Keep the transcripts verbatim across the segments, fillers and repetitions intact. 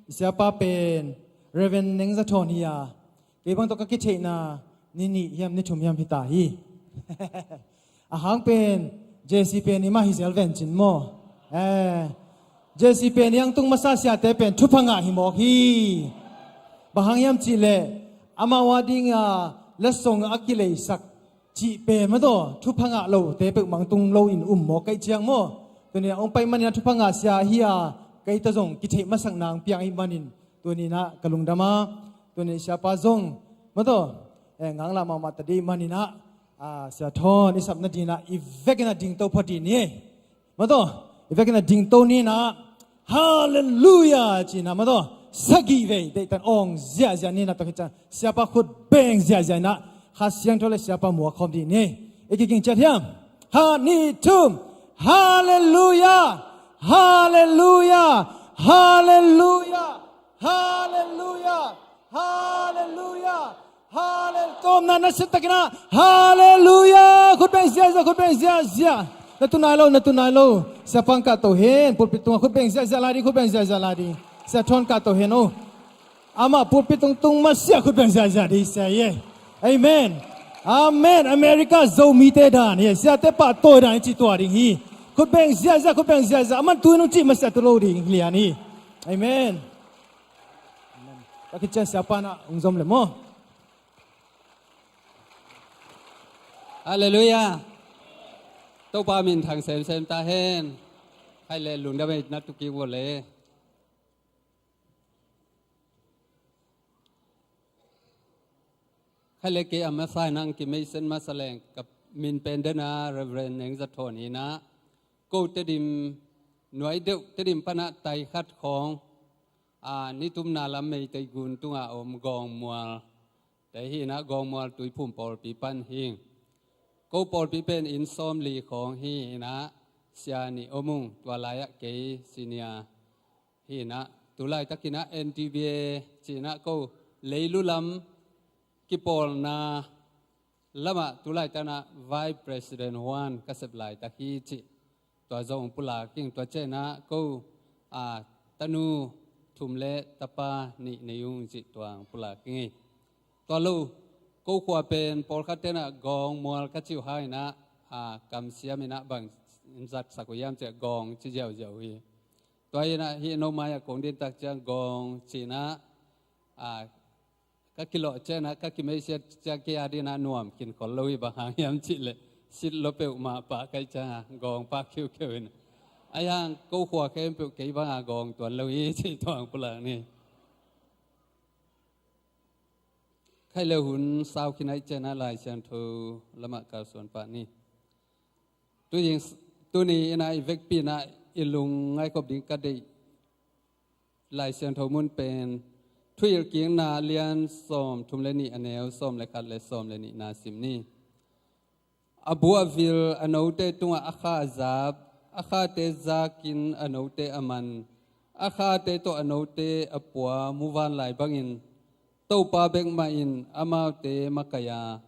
Siapa pen Reverend Neng Za Thawn hi a, kei bang tawh ka kitheihna ni nih hiam ni thum hiam hi ta hi. A hang pen J C pen i mah hi zel ven cin maw? Eh, J C pen i ang tung masa siate pen thupha ngah hi mawk hi. Bang hang hiam cihleh amau a dinga letsong a kileisak cih pen mataw, thupha ngah lote peuhmah tung lo in um mawk ka hih ciang maw? Tuni a hong pai manin a thupha ngah sia ahi a, kei tawh zong kitheih masak nang piang ahih manin tuni in ah ka lungdam a, tuni siapa zong mataw, eh, ngaklah mahmah ta dih manin ah, ah, Sia Thawn i sap nading in ah i vekin ah dingto phot dih ni. Mataw, i vekin ah dingto ni in ah, Halleluia ci in ah mataw, sagih vei deihtan awng ziahziah ni in ah, tua khit ciang siapa khut beng ziahziah in ah, Kha Siangtho le siapa muak khawm dih ni. I kiging ciat hiam? Khat, nih, thum. Halleluia! Halleluia! Halleluia! Halleluia! Halleluia! Hallel-, tawmna na sittakin ah, Halleluia! Khut beng ziahziah, khut beng ziahziah. Na tu nai lo, na tu nai lo. Siapa hong kahto hen, pulpit tungah khut beng ziahziah lai ding, khut beng ziahziah lai ding. Sia Thawn kahto hen o. Amah pulpit tungtung masiah khut beng ziahziah ding sia hi. Amen. Amen. America Zomite dan hi. Siate pahtawi dan hi cih tua ding hi. Khut beng ziahziah, khut beng ziahziah. Aman tu in hong cih masiah tu lo ding lian hi. Amen. Amen. Ka kician siapa na hong zom le maw? Halleluia. Topa min thang semsem ta hen. Khai le lungdam ei na tu kik vua le. Khai le kei a masa in ah kimeisen masa leng ka min pen den a Reverend Neng Za Thawn hi in ah. Ko Tedim nuai deuh Tedim pan ah tai khat khawng. A, nitumna lam Meitei gun tungah om Gawngmual te hi in ah, Gawngmual Tuiphum pawlpi pan hi. Ko pawlpi pen inn sawmli khawng hi in ah, sia nih om ung, tua lai-ah kei senior hi in ah, tu laitakin ah N T V A ci in ah ko leilu lam kipawlna lamah tu laitak in ah Vice President one ka sep laitak hi cih. Tua zong pulak ing, tua ciang in ah ko, a, tanu thum le tapa nih nei ung cih tua pulak ing ei. Tua lo, ko khua pen pawlkhat ten ah Gawngmual ka cih uh hang in ah, a, kamsiam in ah bang zatsak uh hiam cih ah Gawng ci ziauziau hi. Tua hi in ah hih no mai ah kong din tak ciang Gawng ci in ah, a, ka kilawh ciang ah, ka kimeisiat ciang kei a ding ah nuam khin khol lo hi, bang hang hiam cih leh sit lo peuhmah pah ka hih ciang ah Gawng pah khiukheu in. Ahi hang ko khua khempeuh kei bang a Gawng tuan lo hi cih tua pulak ni. Khai le hun sau khin ahih ciang ah Lai Siangtho lamah kalsuan pah ni. Tu ding, tuni in ah i vekpi in ah i lung ngaihkhop ding ka deih Lai Siangtho mun pen Thuhilhkikna lian sawmthum le nih, a neu sawm le khat le sawm le nihna sim ni. A bu a vil, a note tungah a kha a zap, a khate zakin a note a man, a khate tawh a note a pua muvanlai bangin Topa bek mah in amaute makaih a,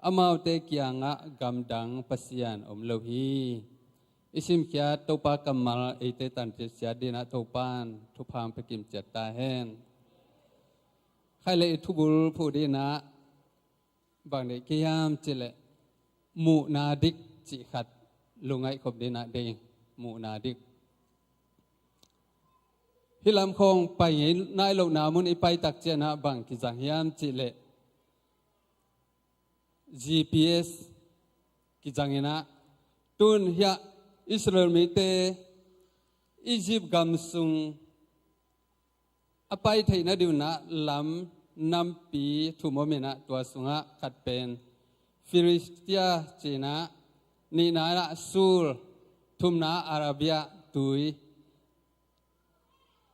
amaute kiangah gamdang pasian om lo hi. I simkhiat Topa kammal eite tanpih ciat ding in ah Topa'n thupha hong pia kim ciat ta hen. Khai le i thubul phuh ding in ah bang deih ka hiam cih leh muhna dik cih khat lungngaih khop ding in ah deih ing, muhna dik. Hih lam khawng pai ngei nai lohna mun i pai tak ciang ah bang kizang hiam cih leh G P S kizang in ah, tun hiah Israel mite Egypt gam sung a pai theihna ding un ah lam nampi thum om in ah, tua sungah khat pen Philistia ci in ah, nihna ah Sur, thumna Arabia tui,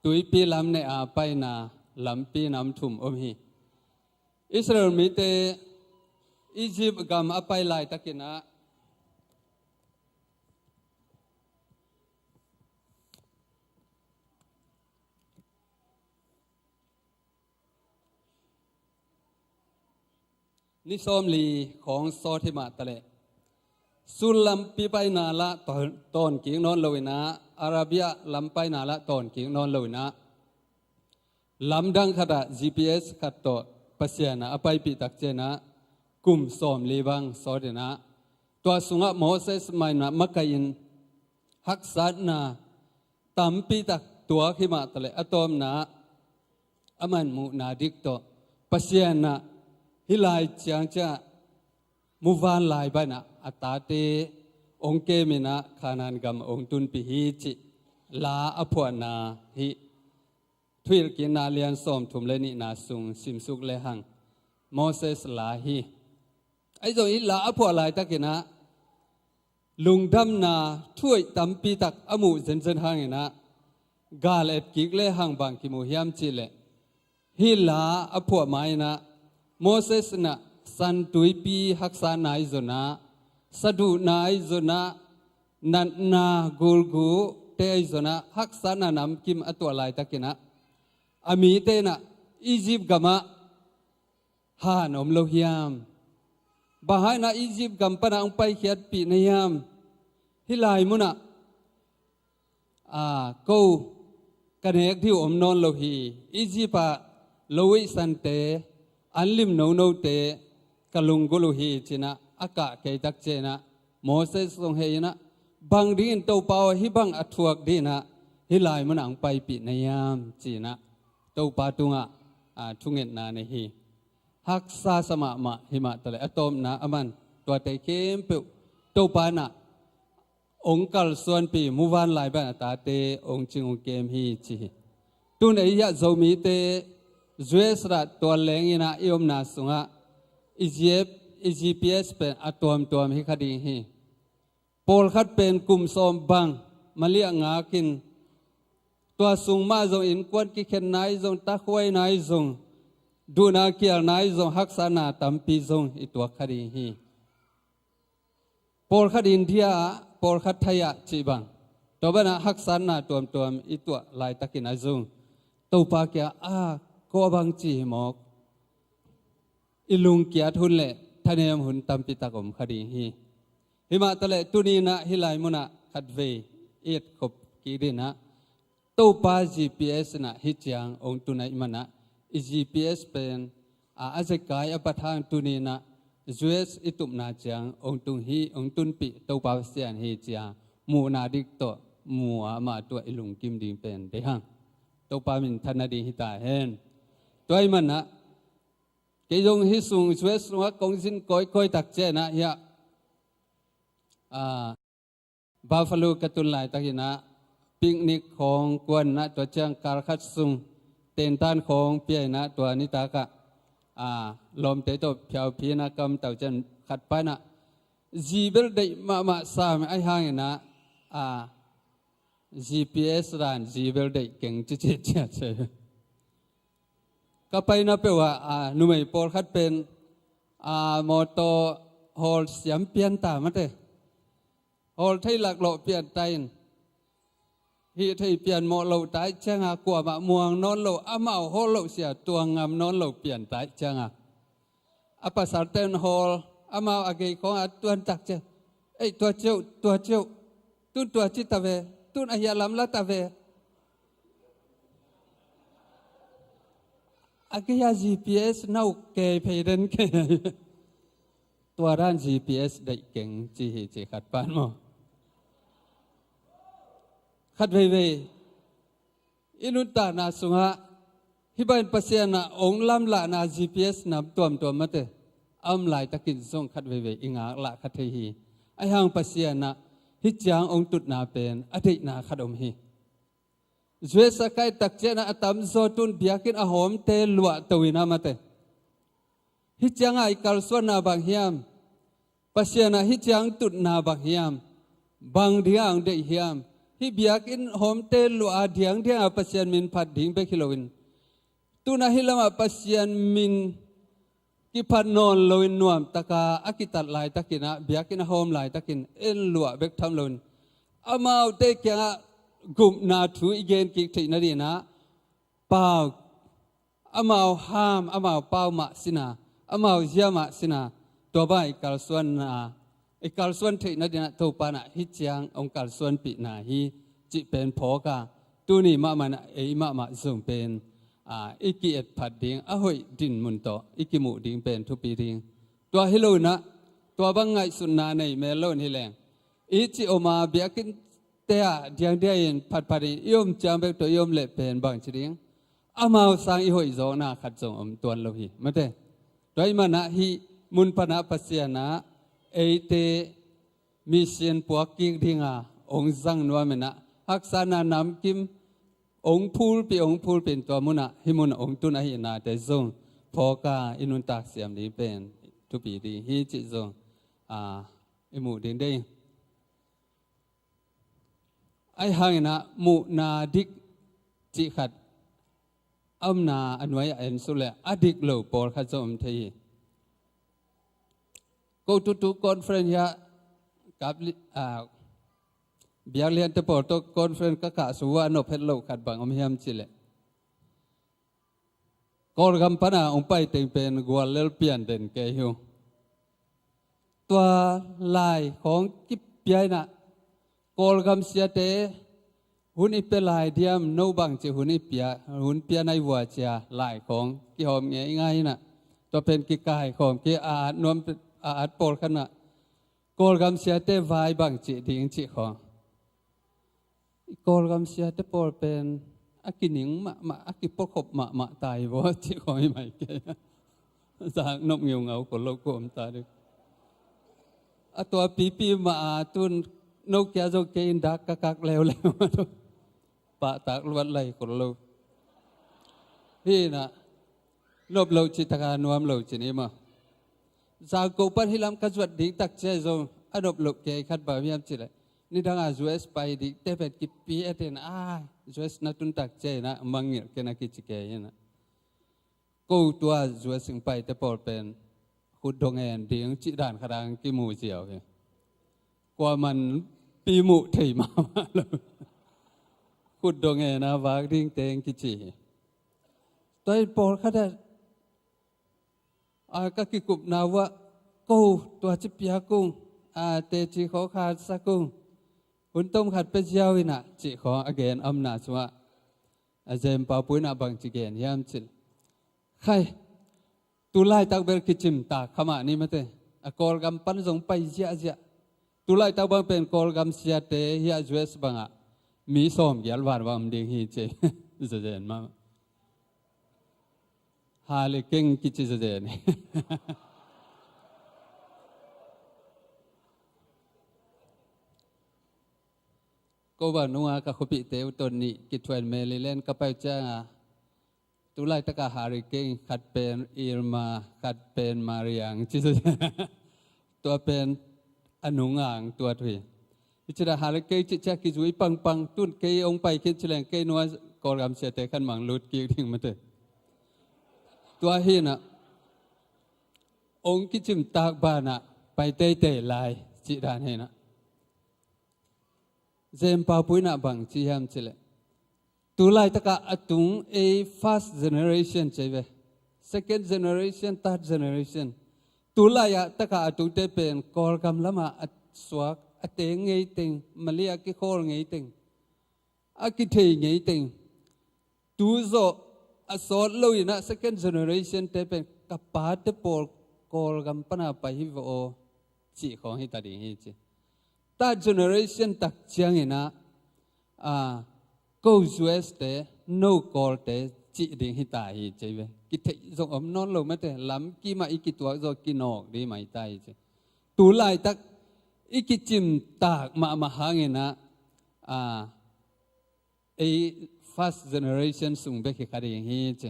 tuipi lam neh a paina lampi nam thum om hi. Israel mite Egypt gam a pai laitakin ah ni sawmli khawng sawt hi mah taleh, Sur lampi paina lah tawn, tawn kik nawn lo in ah, Arabia lam paina lah tawn kik nawn lo in ah, lamdang khatah G P S khat tawh Pasian ah a paipih tak ciangin ah kum sawmli bang sawt in ah, tua sungah Moses mah in ah makaih in haksatna tampi tak tuak hi mah taleh a tawpna ah aman muhna dik tawh Pasian ah hih lai ciangciang muvanlai banah a tate hong kem in ah Kanaan gam hong tunpih hi cih la a phuahna hih Thuhilhkikna lian sawmthum le nihna sung simsuk lehang Moses la hi. Ahi zong hih la a phuah laitakin ah lungdamna thuhoih tampi tak a muh zenzen hangin ah gal etkik lehang bang kimu hiam cihleh, hih la a phuah ma-in ah Moses in ah San Tuipi haksatna ahi zongin ah, saduhna ahi zongin ah, natna gulgute ahi zongin ah haksatna namkim a tuah laitakin ah a mite in ah Egypt gamah han om lo hiam? Bang hangin ah Egypt gam panah hong paikhiatpih na hiam? Hih lai munah a, ko ka nek dih uh om nawn lo hi. Egypt ah lo uihsante, an lim nonote ka lunggulh uh hi, ci-in ah a kah kei tak ciangin ah Moses zong hei in ah, bang dingin Topa aw hih bang a thuak dingin ah hih lai munah hong paipih na hiam, ci-in ah Topa tungah a, thungetna nei hi. Haksa sa mahmah hi mah taleh a tawpna aman tuate khempeuh Topa in ah hong kalsuanpih, muvanlai banah a tate hong cing hong kem hi, ci hi. Tun ei hiah Zomite U S ah tual lengin ah i omna sungah i G F, i G P S pen a tuamtuam hi kha ding hi. Pawlkhat pen kum sawm bang maliah ngakin, tua sung mah zong innkuan kikhenna ahi zong, takhuaina ahi zong, duhna kialna ahi zong, haksatna tampi zong i tuak kha ding hi. Pawlkhat India ah, pawlkhat Thai ah cih bang, tua banah haksatna tuamtuam i tuah laitakin a zong Topa kiangah, a, ko a bang ci hi mawk, i lungkiat hun le thanem hun tampi tak om kha ding hi. Hi mah taleh tuni in ah hih lai munah khatvei i etkhop kik dingin ah Topa G P S in ah hih ciang hong tun ahih manah i G P S pen a, a zekai a pat hang tuni in ah U S i tupna ciang hong tung hi, hong tunpih Topa Pasian hi, ci-a muhna dik tawh mu a, amah tungah i lungkim ding pen deih hang. Topa minthanna ding hi ta hen. Tua ahih manah kei zong hih sung U S sungah kong zin kawikawi tak ciangin ah hiah, a, Buffalo ka tun laitakin ah picnic khawng kuan in ah, tua ciang kal khat sung tentan khawng pia in ah, tua nitak ah, a, lawmte tawh phiauphi in ah ka om tak ciang khat pa in ah, zi bel deih mahmah sam ahih hangin ah, a, G P S dan zi bel deih keng ci ci ciat se. Ka paina peuh ah, a, numei pawlkhat pen, a, mawtaw hawl siam pian ta mate. Hawl thei laklawh pian ta in, hih thei pian mawh loh ta ahih ciangin kuamah muang nawn lo, amau hawl loh sia tuang ngam nawn lo pian ta ahih ciangin, a pasalte in hawl, amau a gei khawng a tuan tak ciang, ei, tua ci uh, tua ci uh, tun tua ci ta ve, tun a hiah lam la ta ve. A gei a G P S na uh kei phei den kei. Tua dan G P S deih keng ci hi, ci khat pan maw. Khat veivei i nuntakna sungah hih bangin Pasian ah hong lamlahna G P S nam tuamtuam mate a om laitakin zong khat veivei i ngaklah kha thei hi. Ahih hang Pasian ah hih ciang hong tutna pen a deihna khat om hi. U S a ka et tak ciangin ah a tamzaw tun biakinn a hawmte luah to in ah mate. Hih ciangah i kalsuanna bang hiam? Pasian ah hih ciang tutna bang hiam? Bang dingah hong deih hiam? Hih biakinn hawmte luah a diangdiang a Pasian min phat ding bek hi loin, tun ah hih lamah Pasian min kiphat nawn loin nuamtaka a kitat laitakin ah, biakinn a hawm laitakin en luah bek tham loin, amaute kiangah gupna thu i gen kik theih nadingin ah pau, amau ham, amau pau mah sin a, amau zia mah sin a, tua bang i kalsuanna, i kalsuan theih nadingin ah Topa in ah hih ciang hong kalsuanpihna hi cih pen phawk a, tuni mahmah in ah ei mahmah zong pen, i ki-etphat ding a hoih dinmun tawh i kimuh ding pen thupi ding. Tua hi lo inah, tua bang ngaihsutna nei mel lo in hi leng, i cih om a biakinnte ah diangdiang in phatphat in i om ciang bek tawh i om leh pen bangci ding, amau sang i hoih zawkna khat zong om tuan lo hi mate. Tua ahih manah hih mun panah Pasian ah eite mission puak kik dinga ong zang nuam inah, haksatna namkim ong phulpih ong phulpih in tua munah hih mun ong tun ahihnate zong phawka i nuntak siam ding pen thupi ding hi cih zong i muh ding dei. Ahi hanginah muhna dik cih khat a omna a nuai a en suk leh a dik lo pawlkhat zong om thei hi. Ko tutu conference hiah kap li-, ah, biakliante pawl tawh conference ka kah sung uh a nop het loh khat bang om hiam cih leh, Kawlgam pana hong pai teng pen guallel pian den kei hi uh. Tua lai khawng kipia inah Kawlgam siate hun i pia lai diam, no bangci hun i pia, hun pia nai vua cia lai khawng kihawm ngeingai inah, tua pen kikaikhawm ki a at nuam, a at pawlkhat nah Kawlgam siate vai bangci ding cih khawng. I Kawlgam siate pawl pen a kining mahmah, a kipuakhop mahmah tai vaw cih khawng hi mai kei. Zak nop ngeungau ko lo ko om ta ding. A tua pipi mah a tun no kia zo kei in dak ka kak leuleu. Pahtak luat lai ko lo. Hi inah nop lo cih taka nuam lo cih ni maw. Zangko pan hih lam ka zuat ding tak ciai zong a nop lo kei khat bang hiam cih leh, nidang a U S pai ding te pen kipi a ten a U S na tun tak ciai inah mangngilh ken a kici kei inah. Ko tua U S ing paite pawl pen khut dong en ding cih dan khat ang kimu ziau hi. Kuaman pi muh thei mahmah lo. Khut dong en a vak ding teng kici hi. Tua in pawlkhat ah a ka kikupna uh ah ko tua ci piak ung, a teci khawng khat sak ung, hun tom khat pia ziau inah cih khawng a gen a omna sungah a Jem Pau Pu inah bangci gen hiam cih leh, khai, tu laitak bel kicimtak kha mah ni mate, a Kawlgam pan zong pai ziahziah. Tu laitak bang pen Kawlgam siate hiah U S bangah mi sawmgiat vanvan om ding hi ci. Zazen mah. Hale keng kici zazen. Ko bang nunga ka khuapihte uh tawh nih kithuan Maryland ka pai uh cianga tu laitaka hurricane khat pen Irma, khat pen Mariang ci zazen. Tua pen a nunga ang tuat uh hi. Hi ci dah hale kei cih ciah kizui pangpang tun kei hong pai khin ci leng kei nua Kawlgam siate khan mang lut kik ding mate. Tua hinah hong kicimtak banah pai teitei lai cih dan hinah. Jem Pau Pu inah bang ci hiam ci leh, tu laitakah a tung ei first generation ci ve, second generation, third generation. Tu laitaka a tungte pen Kawlgam lamah a suak a teng ngeiteng, Malay a kikhawl ngeiteng, a kithei ngeiteng. Tu zawh a sawt lo inah second generation te pen ka pate pawl Kawlgam pana pai hi vaw aw cih khawng hi ta ding hi ci. Third generation tak cianginah a, ko U S te, no Kawlte cih ding hi ta hi ci ve. Kitheih zong om nawn lo mate, lamkimah i kituak zaw kinawk ding mah hi ta hi ci. Tu laitak i kicimtak mahmah hanginah a, ei first generation sung bek hi kha ding hi ci.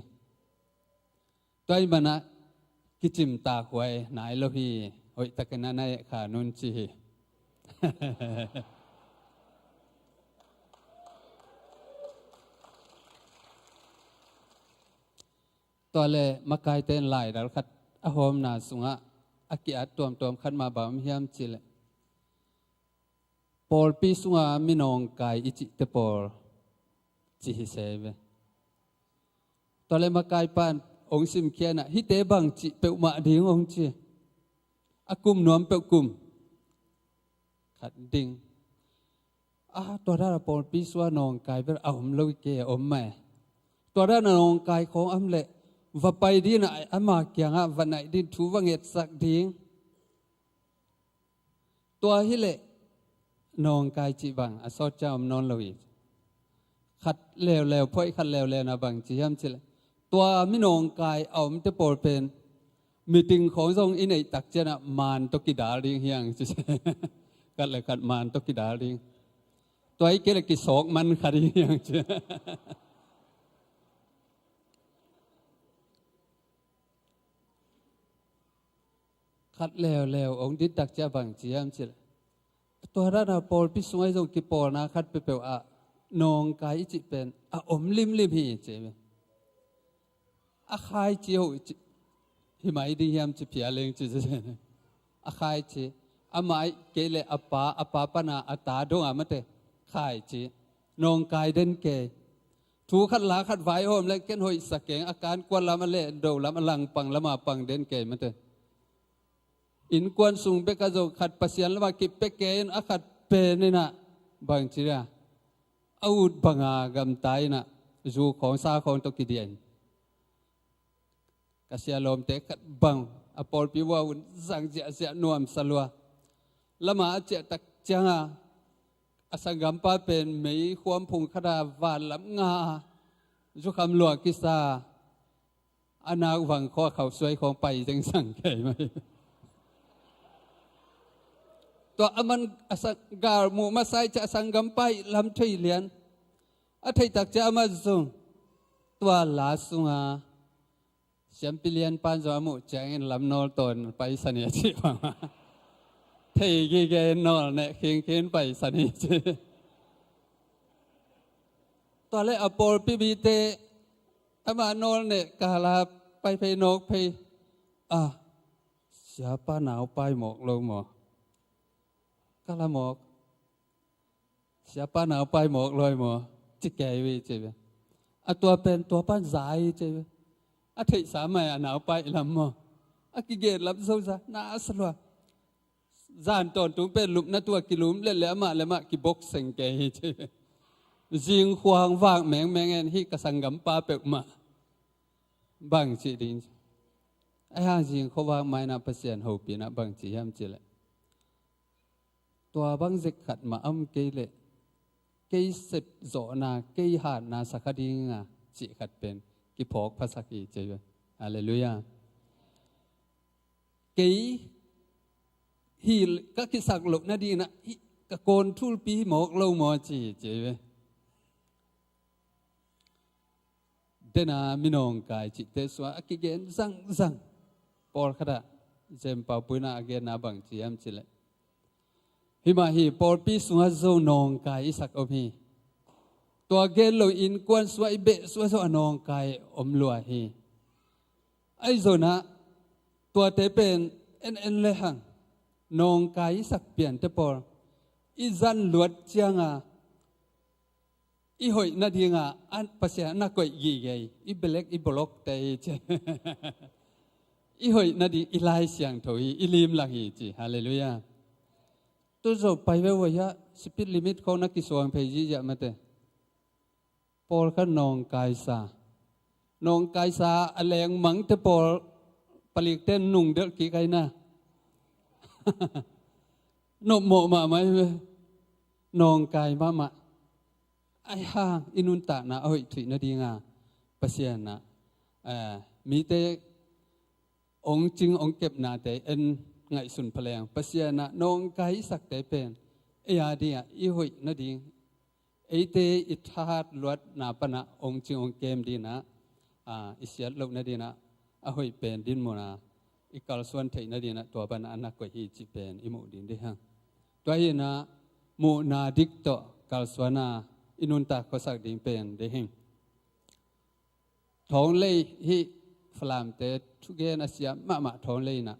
Tua ahih manah kicimtak huai nai lo hi, hoihtakin a na eh kha nun ci hi. Tua le makaite in laidal khat a hawmna sungah a ki-at tuamtuam khat mah bang om hiam ci leh, pawlpi sunga minawngkai i cihte pawl ci hi se ve. Tua le makaipa in hong simkhia inah hihte bang cih peuhmah ding hong ci. A kum nuam peuh kum khat ding. A tua dala pawlpi sua nawngkai bel a om lo i ke a om mah e. Tua dan a nawngkai khawng om leh va pai ding a, ama kiangah va naih ding, thu va ngetsak ding. Tua hileh nawngkai cih bang a sawt ciang om nawn lo hi. Khat leuleu, phoih khat leuleu na bang ci hiam cih leh, tua mi nawngkai a omte pawl pen meeting khawng zong i neih tak ciangah maan tawh kidal ding hi hang ci. Khat le khat maan tawh kidal ding. Tua hi kei leh kisawk man kha ding hi hang ci. Khat leuleu ong dit tak ciang bang ci hiam cih leh, tua dan a pawlpi sungah zong kipawlna khat peuhpeuh ah nawngkai i cih pen a om limlim hi ci. A khaici ho ci, hi mai ding hiam ci, phia leng ci. A khaici, a mai kei leh a pa, a pa pana a ta dong a mate, khaici, nawngkai den kei. Thu khat la khat vaihawm leh ken hoihsa keng, a kan kuan lam, a leh do lam, a langpang lam a pang den kei mate. Innkuan sung bekah zong khat Pasian lamah kipia kei in, a khat pen in ah bang ci dia, a ut banga gamta in ah, zu khawng sa khawng tawh kidiah in. Ka sia lawmte khat bang a pawlpi vua un zang ziahziah, nuamsa lua. Lamah a ciah tak ciangah a sanggampa pen meikhuam phung khat ah vanlam nga a, zukham lua kisa, a nak vang khawng, a khauh suai khawng pai zingsang kei mai. Tua a man a sang, gal muh masa i ciah a sanggampa i lam thei lian. A theih tak ciang amah zong tua la sunga siampi lianpa in zong a muh ciangin lam nawl tawn paisan hi a ci bang. Thei gige in nawl neh khingkhin paisan hi ci. Tua leh a pawlpi mite amah nawl neh kal a pai phei nawk phei. A, siapa naupai mawk lo maw? Kal a mawk. Siapa naupai mawk lo hi maw? Ci kei uh hi ci ve. A tua pen tuapa in za hi ci ve. A theihsa mai a naupai lam maw? A kigen lam zo za, na a sa lua. Zan tawntung pen lupna tua kilum leh leh amah leh amah kibok seng kei hi ci ve. Zingkhuang vak mengmeng en, hih ka sanggampa peuhmah bang ci ding. Ahi hang zingkhuang vak mai in ah Pasian hopih in ah bang ci hiam cih leh, tua bang zek khat mah a om kei leh kei sep zawhna, kei hatna sa kha ding a cih khat pen kiphawk phasak hi ci ve. Halleluiah. Kei hih ka kisak loh nading in ah hih ka kawn thulpi hi mawk lo maw ci hi ci ve. Dena mi nawngkai cihte sungah a kigen zangzang. Pawlkhat ah Jem Pau Pu in ah a genna bang ci hiam cih leh, hi mah hi, pawlpi sungah zong nawngkai i sak om hi. Tua gen lo innkuan sungah i beh sungah zong a nawngkai om lua hi. Ahi zongin ah tuate pen en en lehang nawngkai i sak piante pawl i zan luat ciangin i hoih nadingin a Pasian a na koih gige hi, i belek i bolokte hi ci. I hoih nading i Lai Siangtho hi, i limlang hi ci. Halleluiah. Tu zawh pai ve uh a, speed limit khawng na kisuang phei ziahziah mate. Pawlkhat nawngkaisa, nawngkaisa a lengmangte pawl palikte nungdelh kik ahi na. Nopmawh mahmah hi ve. Nawngkai mahmah. Ahi hang i nuntakna a hoih theih nadinga Pasian ah, eh, mite ong cing ong kepnate en ngaihsun pha leng, Pasian ah nawngkai i sakte pen ei a dingah i hoih nading, eite i thahat luatna panah ong cing ong kem dingin ah, ah, i siat loh nadingin ah a hoih pen dinmun a i kalsuan theih nadingin ah tua panah a na koih hi cih pen i muh ding deih hang. Tua hi in ah muhna dik tawh kalsuan a i nuntak khuasak ding pen deih hing. Thawng lei hih Falamte thugen a siam mahmah Thawng lei in ah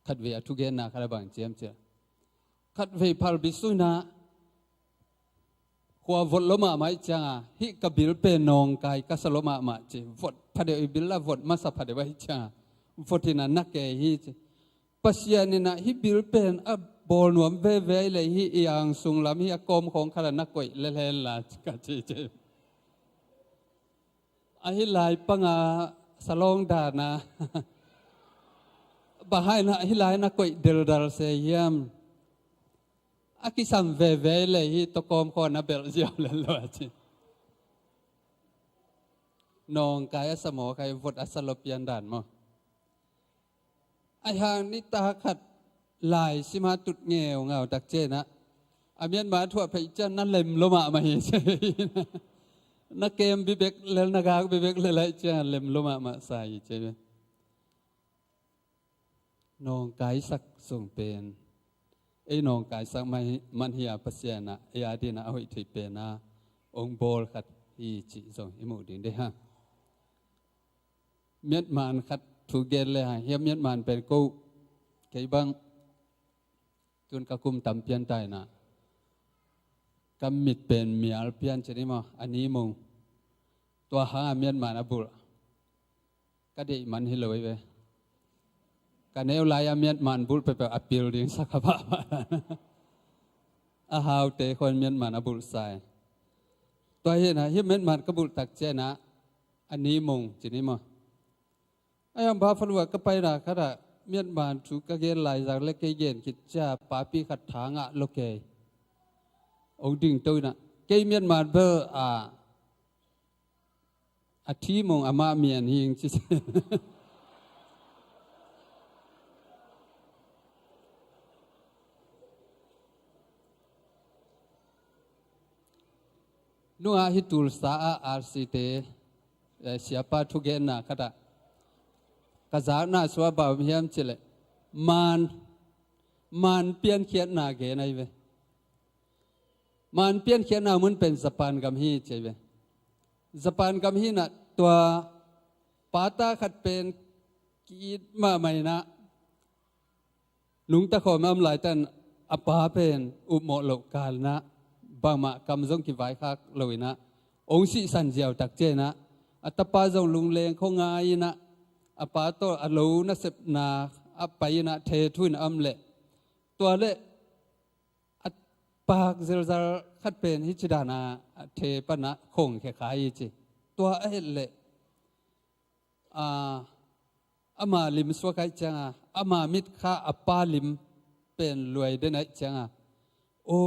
khatvei a thugenna khat a bang ci hiam cih leh, khatvei phalbi sung in ah khua vot lua mahmah ahih ciangin, hih ka bil pen nawngkai ka sa lua mahmah ci, vot phadeuh, i bil ah vot masa phadeuh ahih ciangin vot in ah na kei hi ci. Pasian in ah hih bil pen a bawl nuam veve ahih leh hih i ang sung lam hih a kawm khawng khat ah na koih lel hen la ka ci ci. Ahi lai panga salawng dana bang hai na ahi lai na koih deldal se hiam? A kisam veve le hi tokawm khaw na belh ziau lel lo a ci. Nawngkai a sa maw khai vot a sa lo pian dan maw? Aihang nitak khat lai sima tut ngeungau tak cianah a Myanmar thuah pheih cian na lem lo mahmah hi ci. Na kem bibek lel na gak bibek lel aih cian lem lo mahmah sa hi ci. Nawngkaisak sung pen ei nawngkaisak man hi a Pasian ah ei adinah a hoih theih pena ong bawl khat hi cih zong i muh ding dei ha. Miatman khat thu gen le hang hiam, miatman pen ko kei bang tun ka kum tam pian taina ka mit pen mial pian cin i maw a ni mong. Tua hanga miatman a bulh ka deih man hi lo i ve. Ka neu lai a miatman bulh peuhpeuh a pil ding sa ka pahpah a haute khawn miatman a bulh sai. Tua hina hi miatman ka bulh tak cianah a ni mong cin i maw. A yang ba falua ka paina khatah miatman thu ka gen lai zak le kei gen khit cia papi khat tha ngah lo kei. Ong ding to inah kei miatman bel a a thi mong amah mian hing ci. Nungah hi tulsa ah R C te siapa thugenna khatah ka zakna suah bawm hiam cileh man man piankhiatna gen ahi ve. Man piankhiatna mun pen Japan gam hi ci ahi ve. Japan gam hinah tua pata khat pen ki-it mahmah inah nungta khawm a om laitan a pa pen upmawh loh kalnah bangmah kam zong kivaikhak lo inah ong sihsan ziau tak cianah a tapa zong lungleng khaw ngai inah a pa tawh a lo nasepna a pai inah the thu in a om leh tua leh a pak zelzal khat pen hi ci dana a the pana khong khe kha hi ci. Tua a het leh a ama lim suak aih cianga ama mit kha a pa lim pen luai den aih cianga o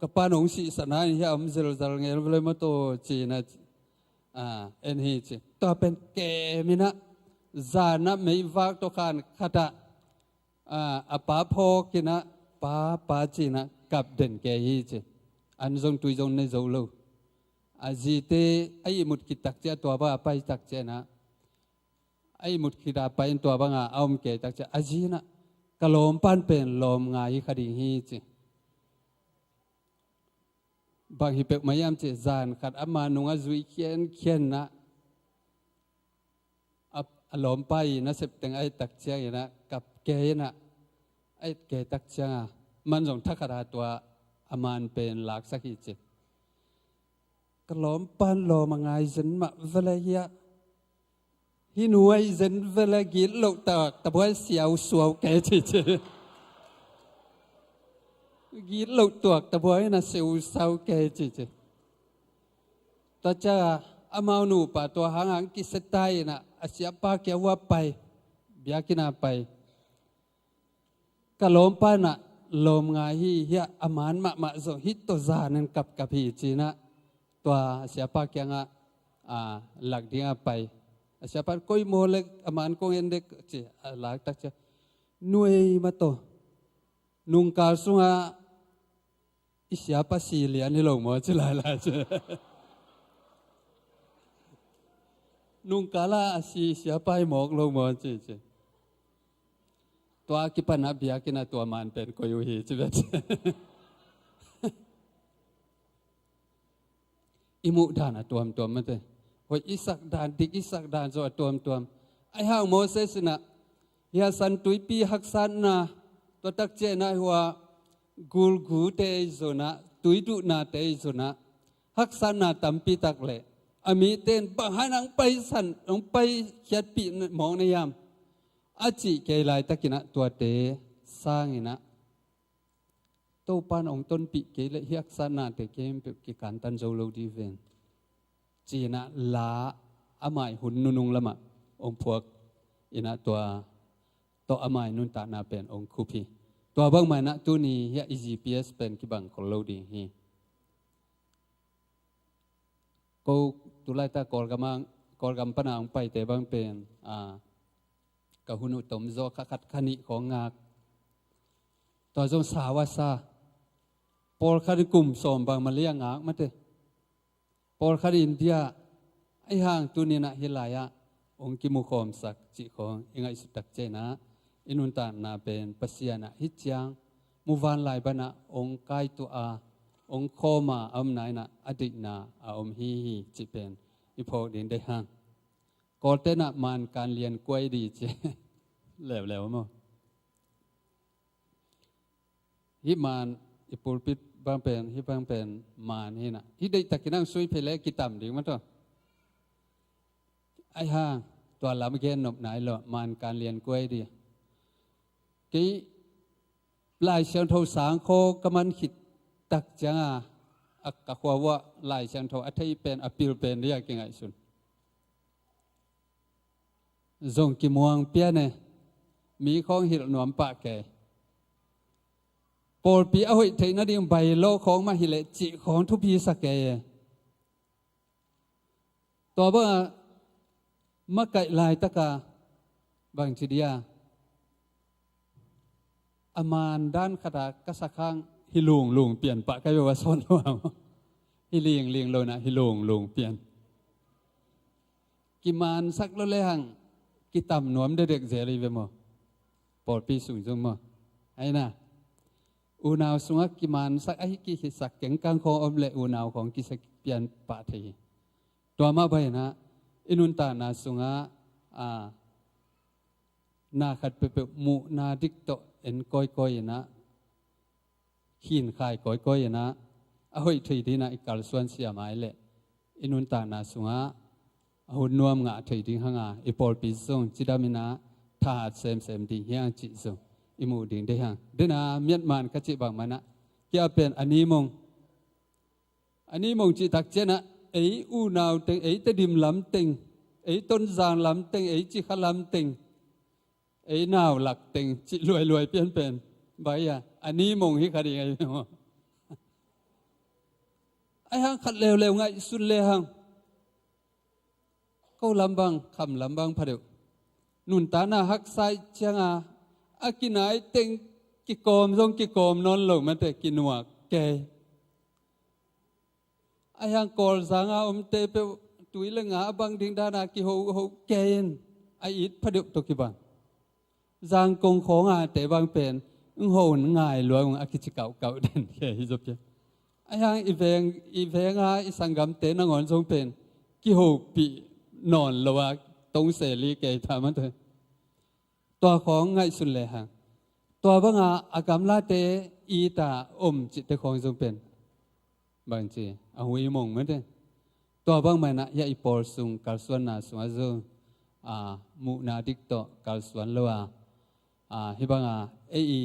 ka pa nong sihsana in hi a om zelzal ngel vele maw taw cina a en hi ci. Tua pen keminah zanah meivak tawh khan khatah a pa phawkinah pa pa cinah kap den kei hi ci. An zong tui zong nei zo lo. A zite a ihmut khit tak ciah tua bang a pai tak cianah a ihmut khit a pai in tua banga a om kei tak ciah a zinah ka lawmpan pen lawm ngai hi kha ding hi ci. Bang hi peuhmah hiam ci zan khat ama nungah zui khiankhiannah a lawmpa i nasep teng a et tak cianginah kap kei inah a et kei tak cianga man zong thakhat a tua a man pen laksak hi ci. Ka lawmpan lawm a ngai zen mah vele hiah hi nuai zen vele gitloh tak tabuai siau suau kei ci ci. Gitloh tuak tabuai na siau sau kei ci ci. Tua cianga amau nupa tua hangah ang kisiata inah a siapa kia hua pai biakina pai. Ka lawmpa inah lawm ngai hi hiah a man mahmah zong hi tawh zanin kapkap hi cinah tua a siapa kiangah a lak dingah pai. A siapa in koi maw lek a man kong en dek ci a lak tak cia nuai mah tawh nungkal sungah i siapa si lian hi lo maw ci lailai ci. Nungkala a si siapa hi mawk lo maw ci ci. Tua kipanah biakinn a tua man pen koi uh hi ci vet. I muh dan a tuamtuam mate. Hoih i sak dan dik i sak dan zawh a tuamtuam. Aihang Moses inah hia san tuipi haksatna tua tak ciah inah hua gulgute ei zonah tuiduhnate ei zonah haksatna tampi tak leh a mite in bang hai nang paisan nang pai khiatpih mawk na hiam a cih kei laitakinah tuate sanginah Topan ong tonpih kei leh hiaksatnate kei peuh kikantan zo lo dih ven. Cinah la amah i hun nunung lamah ong phuak inah tua tawh amah i nuntakna pen ong khup hi. Tua bangmah inah tuni hiah i G P S pen kibang khol lo ding hi. Ko tulaitak Kawlgam a, Kawlgam pana ong paite bang pen a, ka hun uh tom zaw kha khat kha nih khawng ngak. Tua zong sau a sa. Pawlkhat in kum sawm bang Malay a ngak mate. Pawlkhat in India, ahi hang tuninah hih lai-ah ong kimukhawmsak cih khawng i ngaihsut tak cianah i nuntakna pen Pasian ah hih ciang muvanlai banah ong kaituah a, ong khawm a, a omna inah a deihna a om hi hi cih pen i phawk ding deih hang. Kawltenah man kan lian kuai di ci leuleu maw? Hih man i pulpit bang pen, hih bang pen man hinah. Hih deihtakin ang sui phei le kitam ding mataw. Ahi hang tua lam gen nop nai lo, man kan lian kuai di. Kei Lai Siangtho sang khaw ka man khit tak cianga a ka khua uah Lai Siangtho a thei pen a pil pen dia kingaihsun. Zong kimuang pian e, mi khawng hilh nuam pah kei. Pawlpi a hoih theih nading bailo khawng mah hileh cih khawng thupi sa kei e. Tua bangah makaih laitaka bangci dia a man dan khata ka sak hang hi lunglung pian pah ka bia sawn lo a maw? Hi lingling lo na hi lunglung pian. Kimansak lo le hang kitam nuam dedek zel hi ve maw? Pawlpi sung zong maw? Aina unau sungah kimansak ahi kihisak kengkang khawng om le unau khawng kisak pian pah thei hi. Tua mah bainah i nuntakna sungah a, na khat peuhpeuh muhna dik tawh en kawikawi inah, khinkhai kawikawi inah, a hoih thei dinah i kalsuan siam ai leh i nuntakna sungah a hun nuam ngah thei ding hanga i pawlpi zong cidam inah thahat semsem ding hiang cih zong i muh ding deih hang. Dena miatman ka cih bangmanah kia pen a nimong A ni mong cihtak cianah ei unau teng, ei Tedim lam teng, ei Tonzang lam teng, ei Cikha lam teng, ei nau lak teng cih luailuai pianpen bai a, a ni mong hi kha ding ahi maw? Ahi hang khat leuleu ngaihsun le hang ko lam bang, kham lam bang pha deuh. Nuntakna haksa ih cianga a kinai teng kikawm zong kikawm nawn lo mate kinuak kei. Ahi hang Kawlzanga omte peuh tui le nga a bang ding dana kihoho kei in a it pha deuh tawh kibang. Zangkong khawnga te bang pen ng ho ngai lua ung a kici kauhkauh den kei hi zaw pian. Ahi hang i veng, i venga i sanggamte nangawn zong pen kihopih nawn lo a tong seli kei ta mate. Tua khawng ngaihsun le hang. Tua banga a gamlate ita om cihte khawng zong pen bangci a hui mong mate. Tua bang maina hia i pawl sung kalsuanna sungah zong a, muhna dik tawh kalsuan lo a, a, hibanga ei i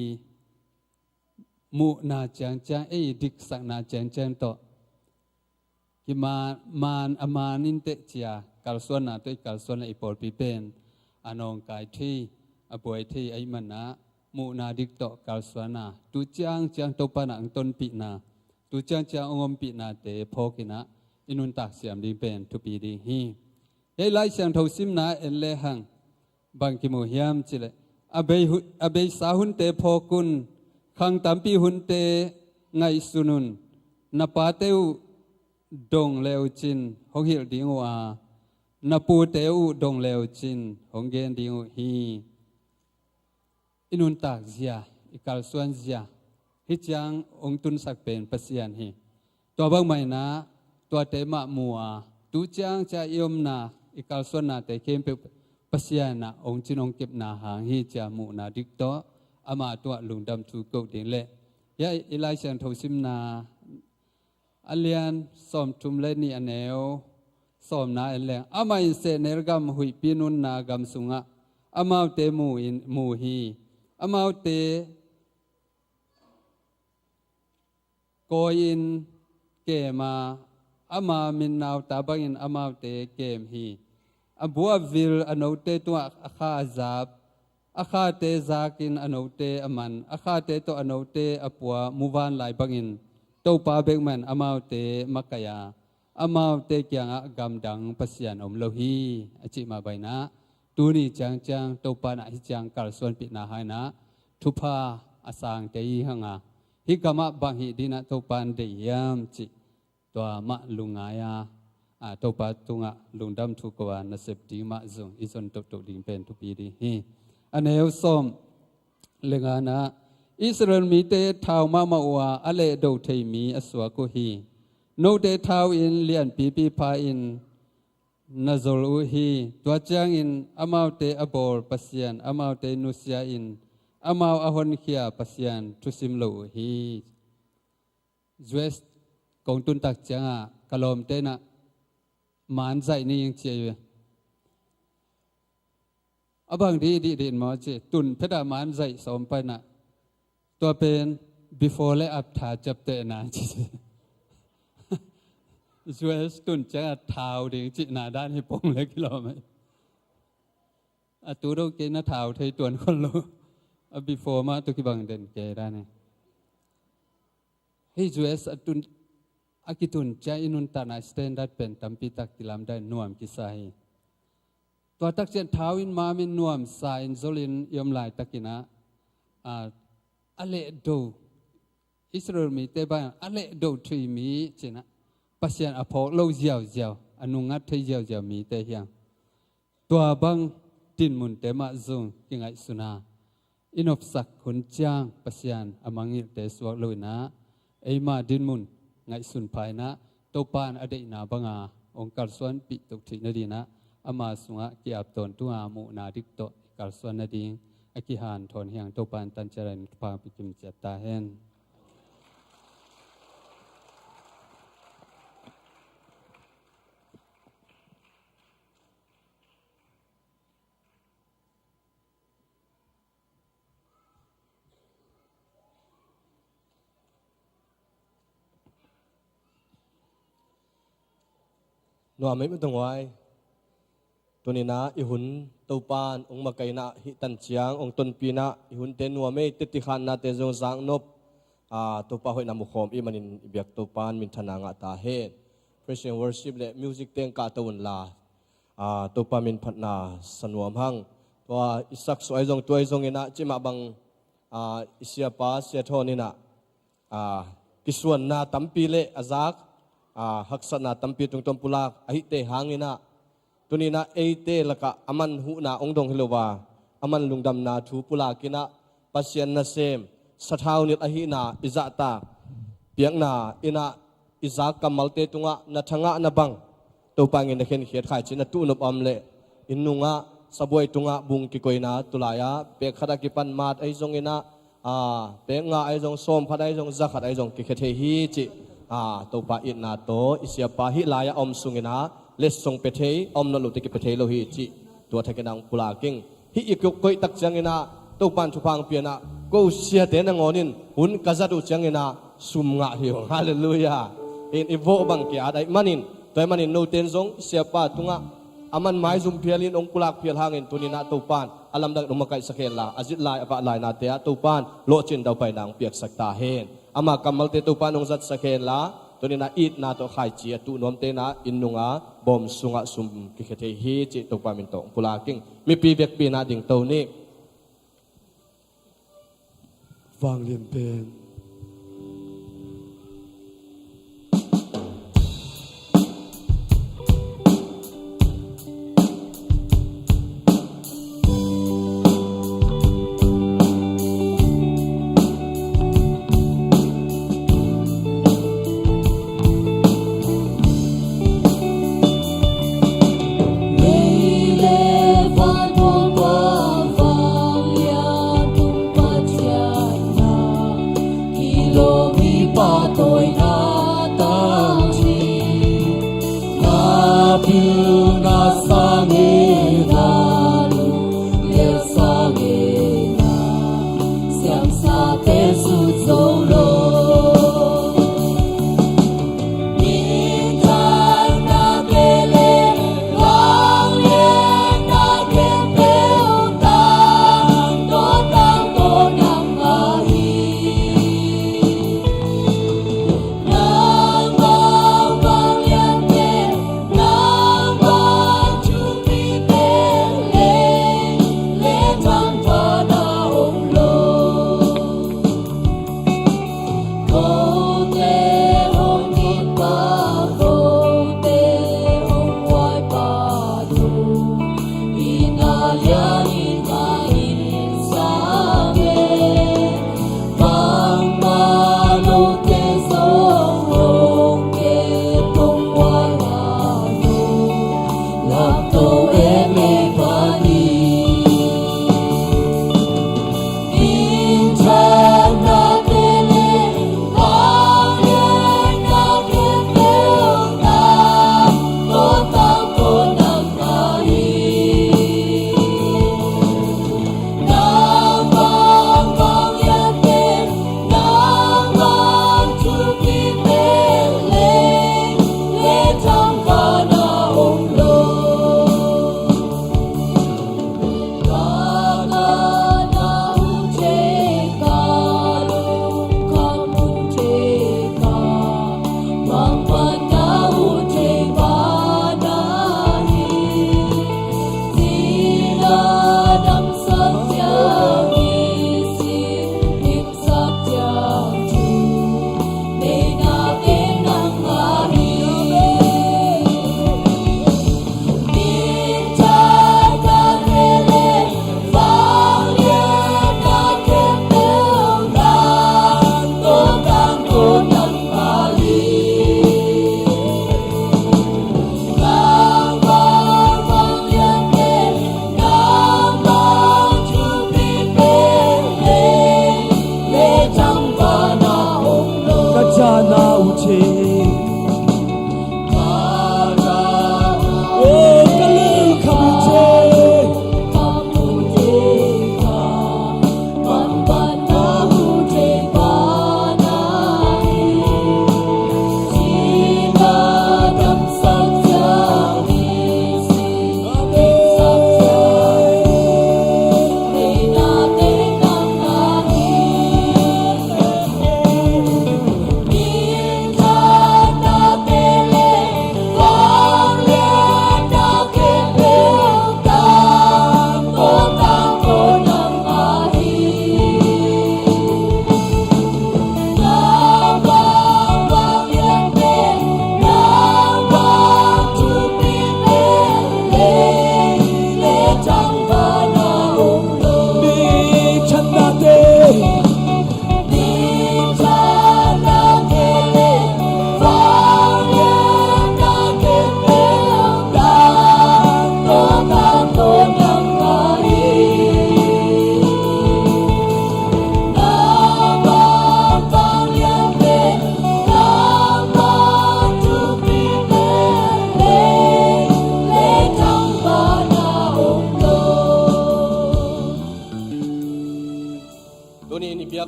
muhna ciangciang, ei i diksakna ciangciang tawh kimaan, a maan in teh cia kalsuanna tawh i kalsuanna i pawlpi pen a nawngkai thei, a buai thei ahi manah muhna dik tawh kalsuanna tu ciangciang Topa na ang tonpihna, tu ciangciang ang ompihnate phawkinah i nuntak siam ding pen thupi ding hi. Hei Lai Siangtho simna en le hang bang kimu hiam cileh a bei hu-, a beisa hunte phawkun, khang tampi hunte ngaihsunun, na pate uh dong leucin hong hilh ding uh a, na pute uh dong leucin hong gen ding uh hi. I nuntak zia, i kalsuan zia, hi ciang hong tunsak pen Pasian hi. Tua bang maina tuate mah mu a, tu ciang cia i omna i kalsuannate khempeuh Pasian ah hong cin hong kepna hang hi cia muhna dik tawh ama tuah lungdam thu koh ding leh hia i Lai Siangtho simna a lian sawmthum le nih a neu sawmna en leng amah in sehnel gam huihpi nunna gam sungah amaute mu in, mu hi. Amaute kawi in kem a, ama min nauta bangin amaute kem hi. a bu a vil, a note tungah a kha a zap, a khate zakin a note a man, a khate tawh a note a pua muvanlai bangin Topa bek man amaute makaih a, amaute kiangah gamdang Pasian om lo hi, a cih mah bangin ah, tuni ciangciang Topa in ah hih ciang kalsuanpihna hangin ah thupha a sangte hi hang a, hih gamah bang hih dingin ah Topa in deih hiam cih tua mah lungngai a, a, Topa tungah lungdam thu ko a, nasep ding mah zong i zon toto ding pen thupi ding hi. A neu sawm le ngana, Israel mite thau mahmah uh a, a lehdo thei mi a suak uh hi. Note thau in lianpipi pha in na zol uh hi. Tua ciangin amaute a bawl Pasian, amaute nusia in amau a honkhia Pasian thusim lo uh hi. U S kong tun tak ciangah ka lawmte in ah man zaih ni ing ci a hi ve. A bang dih dih dih maw ci, tun phet ah man zaih sawm pai in ah, tua pen before le after ciaptehna ci ci. U S tun ciangah thau ding cihna dan hi pong le kilawm hi. A tu dong kei na thau thei tuan khol lo. A before mah tawh kibang den kei dan hi. Hih U S a tun, a kitun ciang i nuntakna standard pen tampi tak kilamdang nuam kisa hi. Tua tak ciang thau in mam in nuamsa in zol in i om laitakin ah, a, a lehdo, Israel mite bang a lehdo thei mi ci in ah, Pasian a phawk lo ziauziau, a nungngat thei ziauziau mite hi hang. Tua bang dinmunte mah zong kingaihsun a, i nopsak hun ciang Pasian a mangngilhte suak lo in ah, eima dinmun ngaihsun pha in ah, Topa in a deihna banga hong kalsuanpih tuk theih nading in ah, ama sungah ki-ap tawntung a, muhna dik tawh i kalsuan nading a kihanthawn hi hang. Topa in tanciat in thupha pia kim ciat ta hen. Nuam ei mah tunghuai. Tuni in ah i hun Topa in hong makaih in ah, hih tanciang hong tonpih in ah, i hunte nuam ei teci khanna te zong zaknop, a, Topa hoihna mukhawm i hih manin i biak Topa in minthanna ngah ta hen. Praise and worship le music teng kahto unla, a, Topa minphatna sa nuam hang. Tua i saksuah ahi zong, tua ahi zongin ah cimah bang, a, i siapa Sia Thawn in ah, a, kisuanna tampi le a zak, a, haksatna tampi tungtawn pulak ahihte hangin ah, tuni in ah eite lakah aman huhna hong dong hi lo a, aman lungdamna thu pulak in ah, Pasian nasem sathau nilh ahihna i zahtak piakna in ah, i zak kammalte tungah na thangahna bang Topa in na khenkhiat khaici in ah, tuhnop a om leh inn nungah sabuai tungah bung kikoihna, tulai-ah pek khat a kipan mat ahi zongin ah, a, pek nga ahi zong, sawm khat ahi zong, za khat ahi zong kikhia thei hi cih, a, Topa itna tawh i siapa hih lai-ah a om sungin ah letsong pia thei, a om nawn lote kipia thei lo hi cih tua thakin ah hong pulak ing. Hih i koih, koih tak ciangin ah Topa in thupha hong pia in ah, ko siate nangawn in hun ka zat uh ciangin ah sum ngah hi ung. Halleluiah. In i vawh bang ki-at ahih manin, tua ahih manin note in zong i siapa tungah aman maizum phial in hong pulak phial hangin tuni in ah Topa in a lamdang in hong makaihsak henla, a zit lai a vah lainate ah Topa in lawhcin daupaina hong piaksak ta hen. Ama kammalte Topa in hong zatsak henla, tuni in ah itna tawh khaici a tuh nuamte in ah inn nunga bawm sungah sum kikhia thei hi cih Topa min tawh hong pulak ing. Mipi vekpi in ah dingto ni. Vanglian pen.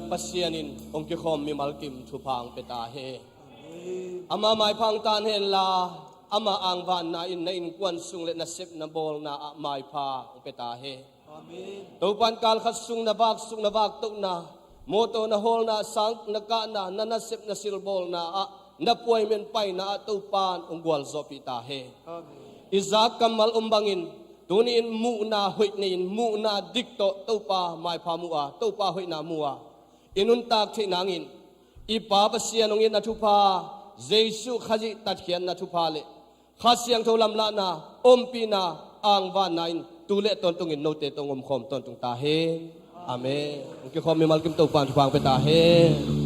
Pasian in hong kikhawm mimal kim thupha hong pia ta hen. Ama maipha hong tan henla, ama angvanna in na innkuan sung le na sepna bawlna ah maipha hong pia ta hen. Topa in kalkhat sung na vak sung na vak tohna, mawtaw na hawlna, sang na kahna, na nasep na silbawlna ah, na puaimen paina ah Topa in hong gualzawhpih ta hen. I zak kammal om bangin tuni in muhna hoih nei-in muhna dik tawh Topa maipha mu a, Topa hoihna mu a, i nuntak theih nangin i Pa Pasian hong itna thupha, Jesuh Khazih tatkhiatna thupha le Kha Siangtho lamlahna, ompihna, angvanna in tu le tawntungin note tawh hong omkhawm tawntung ta hen. Amen. Hong kikhawm mimal kim Topa in thupha hong pia ta hen.